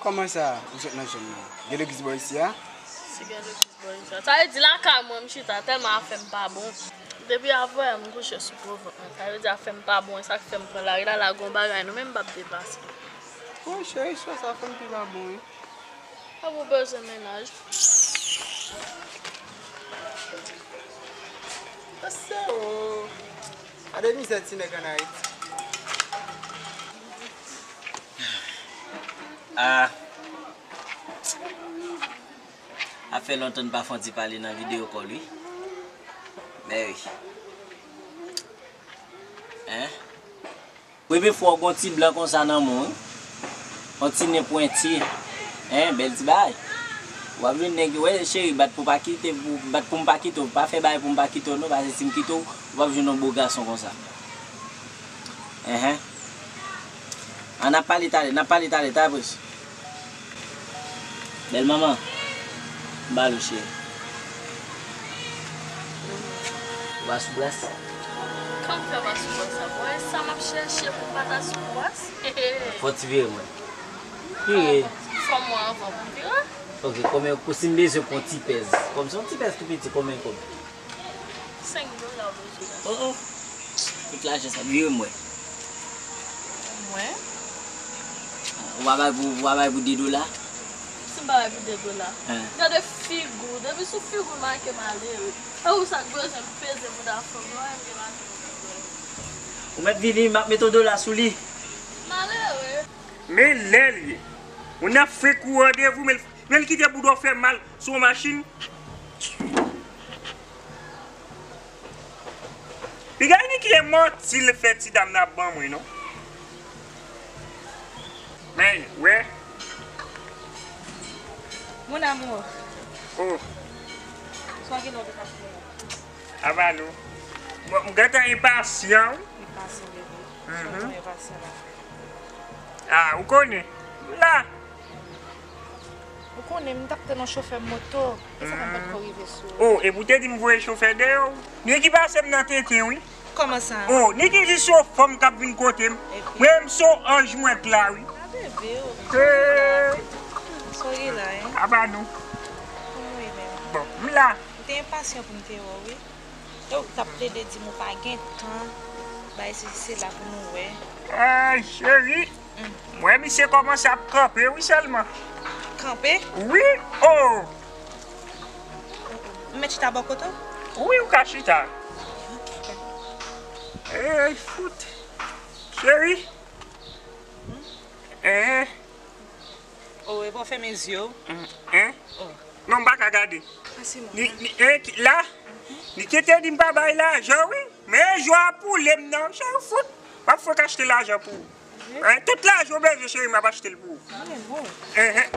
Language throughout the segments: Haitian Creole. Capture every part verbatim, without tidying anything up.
Kòman sa, ou sot nan zòn nan? Gen legliz bò isi a? Si gen legliz bò isi a. Sa vle di lakay mwen, m chita, tèlman afè m pa bon. Depi avwayè m kouche sou gwo vant mwen. Sa vle di afè m pa bon, e sa k fè m pran lari la, la gon bagay non, men m p ap deplase. Bon, cheri, istwa sa fè m pi pa bon, wi. Apa w bezwen mennaj? Ase o. Gade mizè ti nèg ann Ayiti. Ah. A fè lontan n pa fè yon ti pale nan videyo kòl, wi. Mè wi. Hein? Premye fwa w gon ti blan konsa nan men w, wi. Yon ti nen pwenti. Hein, bèl ti bagay. W ap jwenn nèg, wè, cheri, bat pou pa kite, pou, bat pou m pa kite w, pa fè bagay pou m pa kite w, non, paske si m kite w, w ap jwenn yon bo gason konsa. Enhen. An, n ap pale talè, n ap pale talè, ta pres. Bèl manman, m ba l ou cheri. Ou pa sou plas? Kòman fè pa sou plas sa? Bon, e sa m ap chèche pou m pa ta sou plas? Fò w ti vire mwen. Vire. Fò mwen anvan pou m vire? Ok, kòman, pou si m bezwen pran ti pèz. Kòm se yon ti pèz tou piti, kòman, kòman? Senk dola w bezwen la. Oh, oh. Tout lajan sa, vire m wè. Mwen? Ou pa bay pou, ou pa bay pou de dola? Si m pa bay pou de dola? Hein. Gade figi w, depi sou figi w make malere. E ou sa k bezwen m peze bouda fanm nan, e m gen lajan pou m peze. Ou mèt vini, m ap mete yon dola sou li. Malere. Men lè l ye. Moun nan fenk ou randevou, men l, men l kite bouda w fè mal sou yon machin. Piga Niki e manti l fè ti dam nan ap ban mwen, non. Men, wè. Mon amour. Oh. Sa w gen lòt ou pa fè la? Aba nou. Bon, m gentan enpasyan, wi. Enpasyan, bebe. Mhm. Sa w enpasyan la. Ah, ou konnen. M la. Ou konnen, m t ap tann yon chofè moto. E sa fè m pa t ko rive sou ou. Oh, epi w te di m voye chofè dèyè w. Niki pase m nan tenten, wi. Kòman sa? Oh, Niki di se yon fanm k ap vin kote m. Epi? Mwen menm se yon anj mwen k la, wi. A bebe, oh. Hey. Sa w gen la, hein? Aba nou. Kòman w ye menm? Bon, m la. M te enpasyan pou m te wè w, wi. E ou k t ap plede di m ou pa gen tan, bay sesi sela pou nou wè. Ay, cheri. Mm. M wè misye kòmanse ap kanpe, wi, sèlman. Kanpe? Wi, oh! M mèt chita bò kote w? Wi, ou ka chita. Ok. Ey, fout. Cheri. Hmm? Eh. Oh, epi w fèmen zye w? Mm, hein? Oh. Non, m pa ka gade. Pase mwen. Ni, ni, hein, ki, la? Niki te di m pa bay lajan, wi. Men jou a poule m nan. Cheri, fout. M ap fèk achte lajan pou ou. Hein? Tout lajan w bezwen, cheri, m ap achte l pou ou. Hein, hein.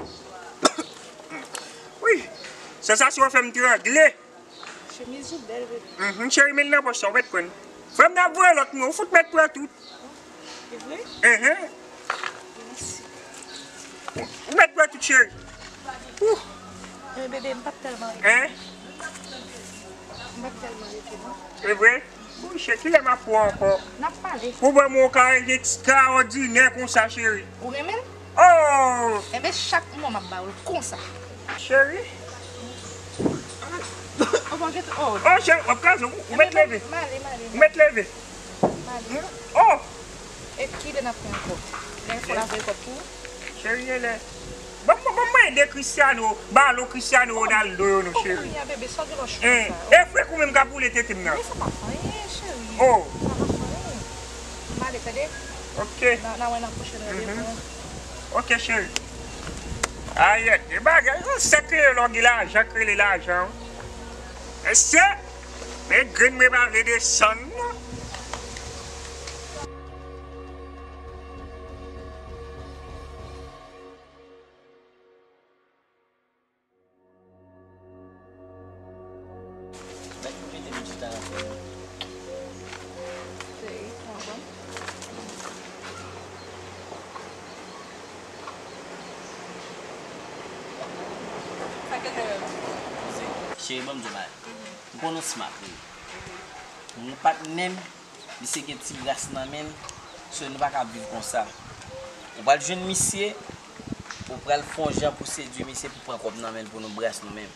Wi. Sansasyon an fè m trangle. Chemiz ou bèl, bebe. Mhm, cheri, men l nan pòch sa, ou mèt pran l. Frè m nan voye lòt mwen, ou fout mèt pran tout. E vre? Enhen. Mèsi. Ou mèt pran tout, cheri. Ouh. Men bebe, m p ap tèlman rete. Hein? M p ap tèlman rete, non. E vre? Bouche, kilè m ap wè w ankò? N ap pale. Pou ban mwen yon karaj ekstraòdinè konsa, cheri. Ou renmen l? Oh! Enben, chak mwa m ap ba w l konsa. Cheri? Ou pa gen, oh. Oh, cheri, w ap kraze, ou, ou mèt leve. M ale, m ale. Ou mèt leve. M ale. Oh! E kilè n ap fè ankò? Lè fò lave kòb pou ou? Cheri, e lè. Ban m, ban m ede Cristiano, balon Cristiano Ronaldo yo non, cheri. Kòman ya, bebe, sa w gen lòt chou konsa? E frèk ou menm k ap woule tete m nan. Men sa pa fè anyen, cheri. Oh. Sa pa fè anyen. M ale, tande? Ok. N a, n a wè nan pwochèn randevou. Ok, cheri. Ayè, e bagay, se kreye lògi lajan, kreye lajan. Mesye, men grenn mwen pa vle desann, non. Mèt pou kite m chita nan fè. Cheri, anvan. Sa ke te wè m? Cheri, ban m di w bagay. M konnen w smart, wi. Yon patnè m, misye gen ti bras nan men l, so nou pa ka viv konsa. Ou pral jwenn misye, Ou pral fè yon jan pou sedui misye pou pran kòb nan men l pou nou bras nou menm.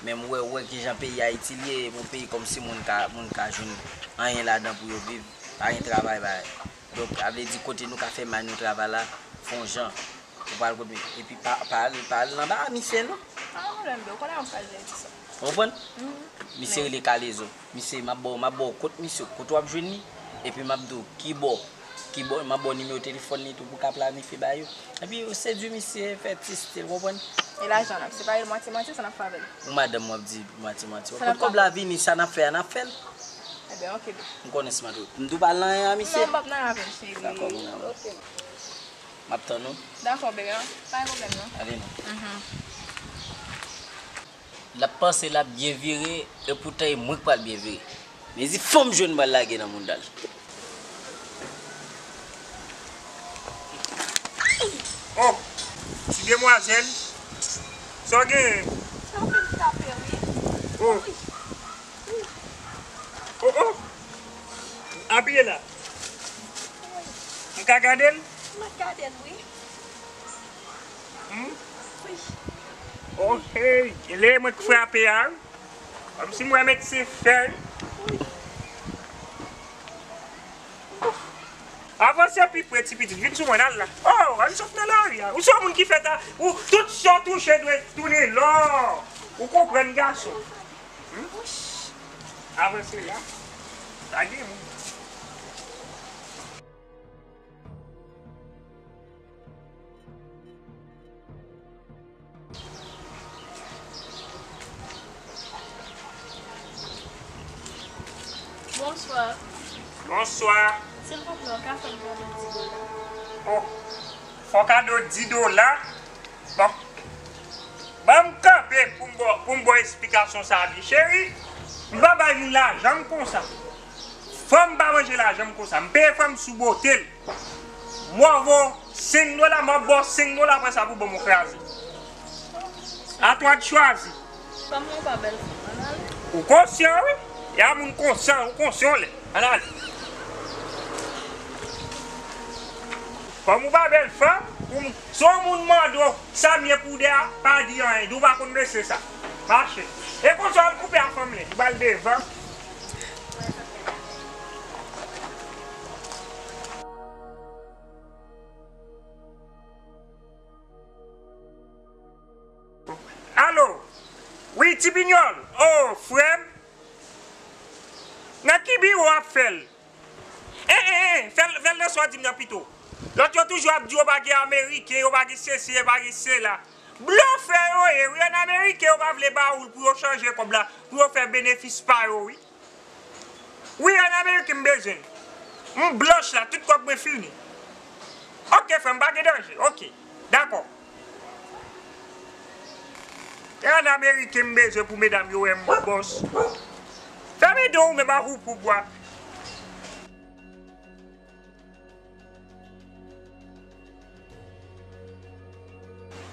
Men m wè, ou wè kijan peyi Ayiti l ye, yon peyi kòmsi moun ka, moun ka jwenn anyen ladan pou yo viv, pa gen travay bay. Donk, sa vle di kote nou ka fè may nou travay la, fè yon jan. Ou pral kote, epi pa, pa al, pa al nan ba misye non. Pa gen pwoblèm, bro, ou konnen m pral di sa. Ou konprann? Misye rele Kalezo. Misye, m ap ba w, m ap ba w kont misye, kote w ap jwenn li, epi m ap di w ki bò, ki bò, m ap ba w nimewo telefòn li tou pou w ka planifye ba yo. Epi yo sedui misye, fè ti stil, konprann? E lajan la, se pa rele mwatye mwatye, sa n ap fè avè l? Ou madanm w ap di mwatye mwatye. Kote kòb la vini, sa n ap fè a, n ap fè l. Ebyen, oke, bro. M konnen se madanm. M tou pa nan anyen a misye. Non, m p ap nan anyen avè l, cheri. Dakò, mon amour. Oke. M ap tann ou. Dakò, bebe, pa gen pwoblèm non. Ale non. L ap panse l ap byen vire, epoutan e mwen k pral byen vire. Mezi fanm jwenn m pral lage nan mounda l. Oh, ti demwazèl, sa w genyen? Sa w fin frape, wi. Oh. Oh, oh. Apiye la. M ka gade l? M ap gade l, wi. Hmm? Wi. Oh, hey. Lè mwen k frape a, wi. Kòmsi mwen mèt se fè, wi. Wi. Avanse pi pre, ti pitit. Vin sou mwen, al la. Oh, ann sot nan lari a. Ou se yon moun ki fèt a, ou, tout sa w touche dwe tounen lò. Ou konprann, gason. Hmm? Avanse la. Pa gen moun. Bonswa. Bonswa. Silvouplè, ou ka fè m kado di dola? Oh, fè w kado di dola? Bon. Ban m kanpe pou m ba w, pou m ba w esplikasyon sa a byen. Cheri, m pa bay moun lajan m konsa. Fanm pa manje lajan m konsa. M peye fanm sou bote l. M ofè w senk dola, m ap ba w senk dola, apre sa pou ban m yon kraze. A twa de chwazi. Fanm nan pa bèl fanm, ann ale. Ou konsyan, wi. Y a moun konsyan, ou konsyan w lè. Ann ale. Kòm ou pa bèl fanm, ou, si yon moun mande w sa m ye pou w de a, pa di anyen, di w pa konn mesye sa. Mache. E konsa w al koupe a fanm lè, ou ba l devan. Alo! Wi, Ti Pinyòl! O, frè m! Nan ki biwo w ap fè l? En, en, en, fè l, fè l nan sa w di m nan pito. Lòt yo toujou ap di yo pa gen Ameriken, yo pa gen sesi, yo pa gen sela. Blofè yo ye, wi, an Ameriken yo pa vle ba ou l pou yo chanje kòb la, pou yo fè benefis pa yo, wi. Wi, an Ameriken m bezwen l. M blanch la, tout kòb mwen fini. Oke, frè m, pa gen danje. Oke, dakò. E an Ameriken m bezwen pou medam yo wè m bòs. Fèmen don ou menm a houpoup ou a.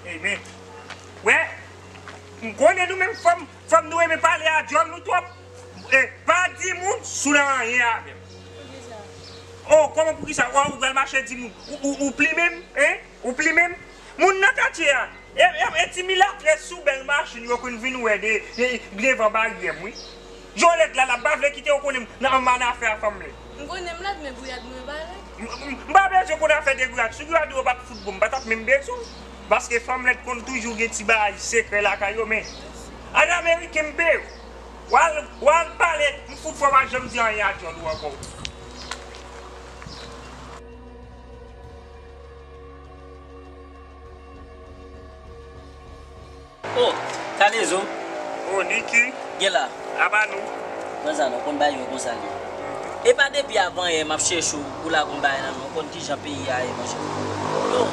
Amen. Wè, m konnen nou menm fanm, fanm nou renmen pale a djòl nou twòp. E, pa di moun si w nan anyen avè m. Oh, kòman poukisa? Ou, ou pral mache di moun. Ou, ou, ou plimen m, en? Ou plimen m? Moun nan katye a. E, e, e ti milatrès sou bèl machin yo konn vin wè de, de, devan baryè m, wi. Jolèt la, l ap pa vle kite yo konnen m nan anba nan afè a fanm li. M konnen m lèd, men gouyad mwen pa lèd. M, m, m pa bezwen konn afè de gouyad. Si gouyad ou yo pa t fout bon, m pa t ap menm bezwen w. Paske fanm lèd konn toujou gen ti bagay sekrè lakay yo, men an Ameriken m peye w. W al, w al pale, m fout fè w pa janm di anyen a djòl ou ankò. Oh, Kalezo. Oh, Niki. Gen la. Aba nou. Konsa non, konn bagay yo konsa li. E pa depi avan yè m ap chèche w pou lagon bagay nan men w, konn kijan peyi a ye, monchè. Yo,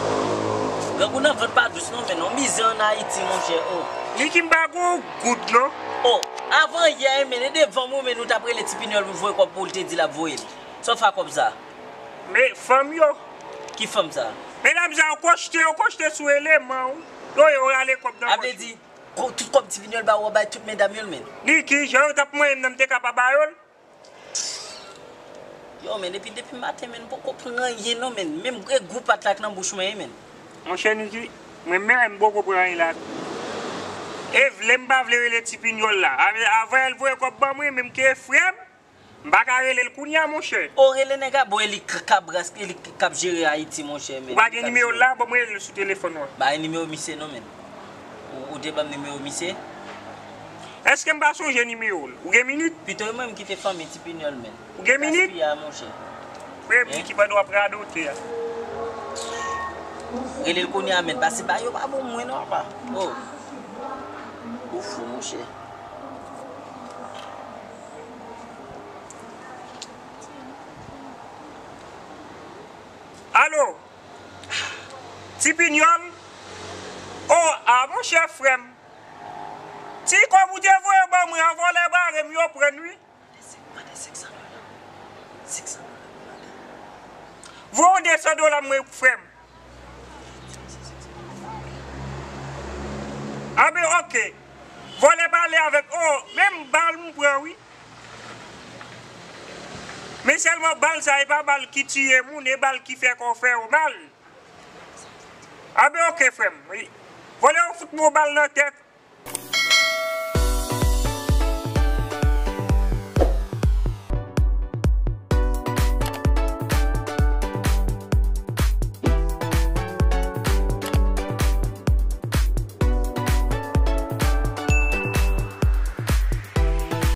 grangou nan vant pa dous non, men non, mizè an Ayiti, monchè, oh. Niki, m pa gon goud non. Oh, avan yè, men e devan mwen, men nou t ap rele Ti Pinyòl pou voye kòb pou l te di l ap voye l. Sa w fè a kòb sa? Men fanm yo. Ki fanm sa? Medam sa yo kochte, yo kochte sou eleman w. Yo, yo rale kòb nan pòch. A vle di, ko-, tout kòb Ti Pinyòl ba ou, w ap bay tout medam yo l men. Niki, jan yo t ap manyen m nan, m te ka pa ba yo l. Yo, men, depi, depi maten, men, m poko pran anyen non, men. Menm gou pat la k nan bouch mwen, men. Monchè Niki, Mwen menm, m poko pran anyen la. E vle m pa vle rele Ti Pinyòl la. Avè, avè l voye kòb ban mwen, menm ke frè m, m pa ka rele l kounye a, monchè. O, rele nèg la, bon, e li k- k ap ras- e li k- k ap jere Ayiti, monchè, men. Ou pa gen nimewo l la? Ban mwen rele l sou telefòn ou an. Ba e nimewo misye non, men. Ou, ou te ban m nimewo misye? Èske m pa sonje nimewo l? Ou gen minit? Pito e mwen m kite fanmi Ti Pinyòl, men. Ou gen minit? Gaspiya, monchè. Frè m, ki pandan w ap radote a. Rele l kounye a, men. Pase ba yo pa bon mwen non, apa. O. Ou fou, monchè. Alo? Ti Pinyòl? O, a, monchè, frè m. Ti kòb ou te voye ban mwen an, vòlè bare m, yo pran l, wi. Voye yon de san dola mwen, frè m. Anben, oke. Vòlè pale avèk, o, menm bal m pran, wi. Men sèlman bal sa, e pa bal ki tiye moun, e bal ki fè kò fè yo mal. Anben, oke, frè m. Vòlè yo fout mwen yon bal nan tèt.